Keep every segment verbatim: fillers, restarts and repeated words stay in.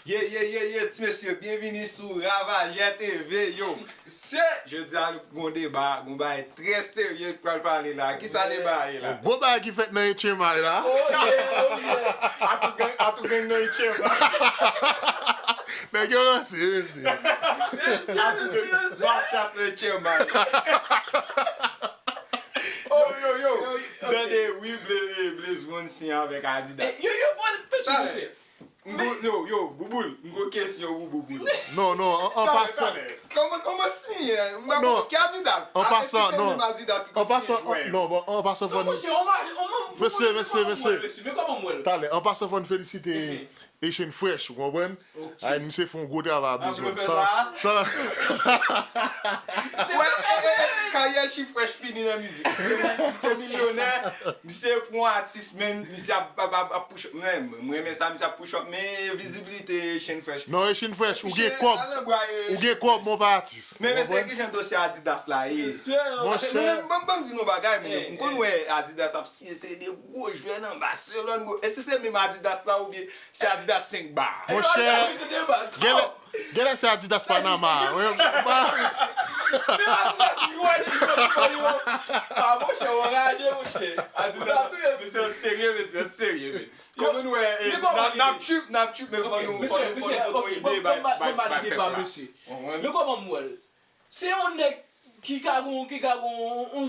Ye, ye, ye, ye, ti mesye, byenvini sou Ravajè T V, yo. Se, jodi a nou gon deba, gon bagay trè serye k pral pale la. Kisa deba a ye la? Yon gwo bagay ki fèt nan H M I la. Oh yeah, oh yeah. Atougang, atougang nan H M I. Nèg yo ranse, mesye. Mesye, mesye, mesye. Matchas nan H M I. Yo, yo, yo. Yo, yo, ok. Tande, wi, Blaze One siyen avèk Adidas. Eh, yo, yo, bon, mesye, mesye. M gon, yo, yo, Bouboul, m gon kesyon pou Bouboul. Non, non, an, an pasan. Kòman, kòman siyen? M pa konprann. Ki Adidas? An pasan, non. An pasan, non, bon, an pasan, fò n... Mesye, mesye, mesye. Talè, an pasan, fò n felisite Asian Fresh, ou konprann? Ay, misye fè yon gwo travay, Blaze One. San, san... Karyè Asian Fresh fini nan mizik. Se milyonè. Misye pran atis, men misye ap, ap, ap, ap push up. Men, mwen renmen sa, misye ap push up, men vizibilite Asian Fresh. Non, Asian Fresh, ou gen kòb. Ou gen kòb, men w pa atis. Men, men se ki jan dosye Adidas la ye? Monchè. Mwen, mwen, ban m di nou bagay, mwen. M konn wè Adidas ap siyen, se de gwo jwè nan Barcelone, bro. Èske se menm Adidas la oubyen se Adidas senk ba? Monchè, genlè, genlè se Adidas Panama. Wi, ba. Men Adidas ki wè li jwe pou yo. Ah, monchè, w anraje, monchè. Adidas, mesye, serye, mesye, serye, men. Kòman nou wè, n ap trip, n ap trip, men fò nou, fò nou, fò nou pote yon ide bay, bay, bay pèp la. Men kòman m wè l? Se yon nèg ki ka gon, ki ka gon, yon,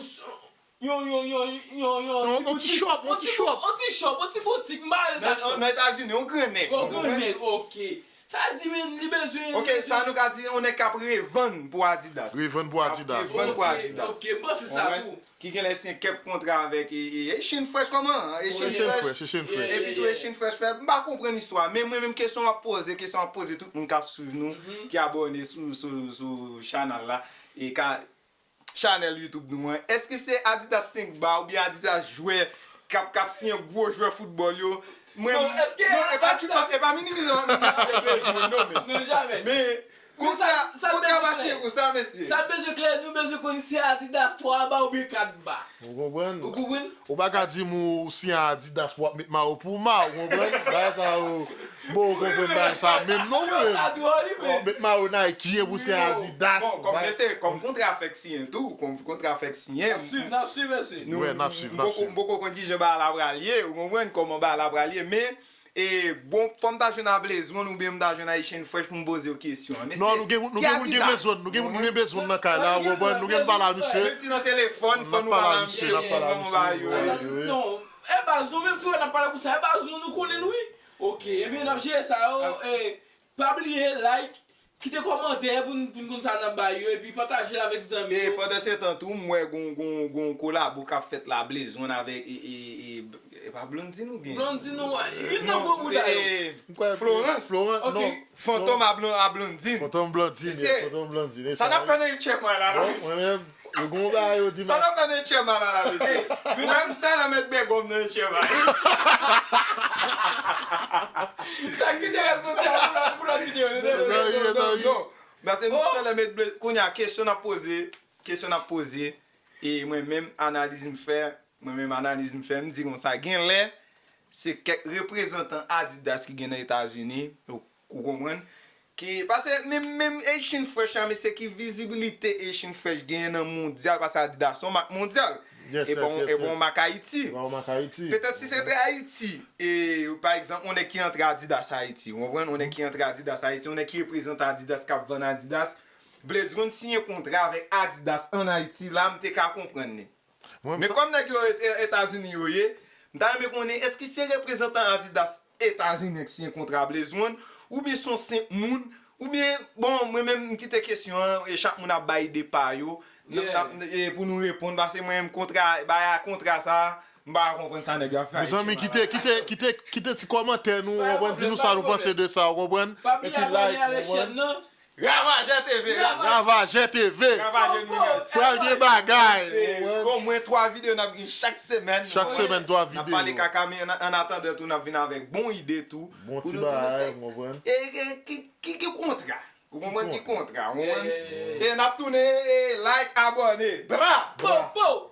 yon, yon, yon, yon, yon ti shop, yon ti shop, yon ti boutik, m pa rele sa shop. Nan Etazini, yon gran nèg. Yon gran nèg, ok. Sa di, men, li bezwen, ok, sa nou ka di, yon nèg k ap revann pou Adidas. Revann pou Adidas. Revann pou Adidas. Ok, ok, m panse sa tou. Ki genlè siyen kèk kontra avèk, e, e, Asian Fresh, kòman? Asian Fresh. Asian Fresh, Asian Fresh. Epi tou Asian Fresh fè, m pa konprann istwa. Men mwen menm kesyon m ap poze, kesyon m ap poze tout moun k ap swiv nou, ki abòne sou, sou, sou chanèl la, e ka, chanèl YouTube nou an. Èske se Adidas senk ba oubyen Adidas jwè k ap, k ap siyen gwo jwè foutbòl yo? Mwen, non, èske non, e pa, e pa minimize, non, men. Non, jamè. Men, Konsa, sa, konsa, konsa, mesye. Sa bezwen klè, nou bezwen konn si se Adidas twa ba oubyen kat ba. Ou konprann? Ou konprann? Ou pa ka di m ou siyen Adidas pou w ap met mayo pou mayo, ou konprann? Bagay sa yo, bon, ou konprann bagay sa menm non, men. Yo, sa dwòl, wi, men. Met mayo Nike pou siyen Adidas. Bon, kòm mesye, kòm kontra fèk siyen tou, kòm kontra fèk siyen. N ap swiv, n ap swiv, mesye. Wi, n ap swiv, n ap swiv. M poko, m poko konn kijan bagay la pral ye, ou konprann kòman bagay la pral ye, men E, bon, fò m ta jwenn a Blaze One oubyen m ta jwenn a Asian Fresh pou m poze yo kesyon an. Mesye, non, nou gen, nou gen moun gen Blaze One, nou gen moun gen Blaze One nan kay la, ou konprann, nou gen pale a misye. Menm si nan telefòn, fò nou pale a misye, n ap pale a misye. Non, e baz, ou menm si w wè n ap pale konsa, e baz, nou, nou konnen l, wi. Ok, ebyen, n ap jere sa yo, e, pa bliye like, kite kòmantè pou n, pou n konn sa n ap ba yo, epi pataje l avèk zanmi yo. E pandan se tan tou, m wè gon, gon, gon kolabo k ap fèt la, Blaze One avèk, e, e, e, e pa Blondine oubyen? Blondine, wi. Youn nan gwo bouda yo. Florence. Florence, non. Fantom a Blon-, a Blondine. Fantom Blondine, yeah, Fantom Blondine. Sa n ap fè nan H M I la, non? Bon, mwen menm, yo gon bagay yo di. Sa n ap fè nan H M I la, la, mesye? Mwen menm, sa la met bègòm nan H M I. Ta kite rezo sosyal pou lòt, pou lòt videyo. Non, non, non, non. Paske misye la met ble-, kounye a, kesyon n ap poze, kesyon n ap poze, e mwen menm, analiz m fè, mwen menm, analiz m fè, m di konsa, genlè, se kèk reprezantan Adidas ki gen nan Etazini, ou, ou konprann, ki, paske menm, menm Asian Fresh la, mesye, ki vizibilite Asian Fresh genyen nan mondyal, paske Adidas se yon mak mondyal. E pa yon, e pa yon mak Ayiti. E pa yon mak Ayiti. Petèt si se te Ayiti, e, pa egzanp, yon nèg ki antre Adidas Ayiti, ou konprann? Yon nèg ki antre Adidas Ayiti, yon nèg ki reprezante Adidas, k ap vann Adidas, Blaze One siyen kontra avèk Adidas ann Ayiti, la, m te ka konprann li. Men kòm nèg yo E-, E-, Etazini yo ye, m ta renmen konnen, èske se reprezantan Adidas Etazini k siyen kontra Blaze One, oubyen se yon senp moun, oubyen, bon, mwen menm, m kite kesyon an, e chak moun ap bay ide pa yo, n ap, n ap, e pou nou reponn, paske mwen menm, kontra, bay a kontra sa, m pa konprann sa nèg yo ap fè. Mezanmi, kite, kite, kite, kite ti kòmantè nou, ou konprann, di nou sa nou panse de sa, ou konprann? Epi like, ou konprann? Ravajè T V. Ravajè T V. Ravajè nou. Pral gen bagay. Omwen twa videyo n ap gen chak semèn. Chak semèn, twa videyo. N ap pale kaka, men an, an atandan tou, n ap vin avèk bon ide tou. Bon ti bagay, ou konprann? E, e, ki, ki, ki kontra? Ou konprann ki kontra? Ou konprann? E n ap tounen, e, like, abòne. Bra! Pow, pow!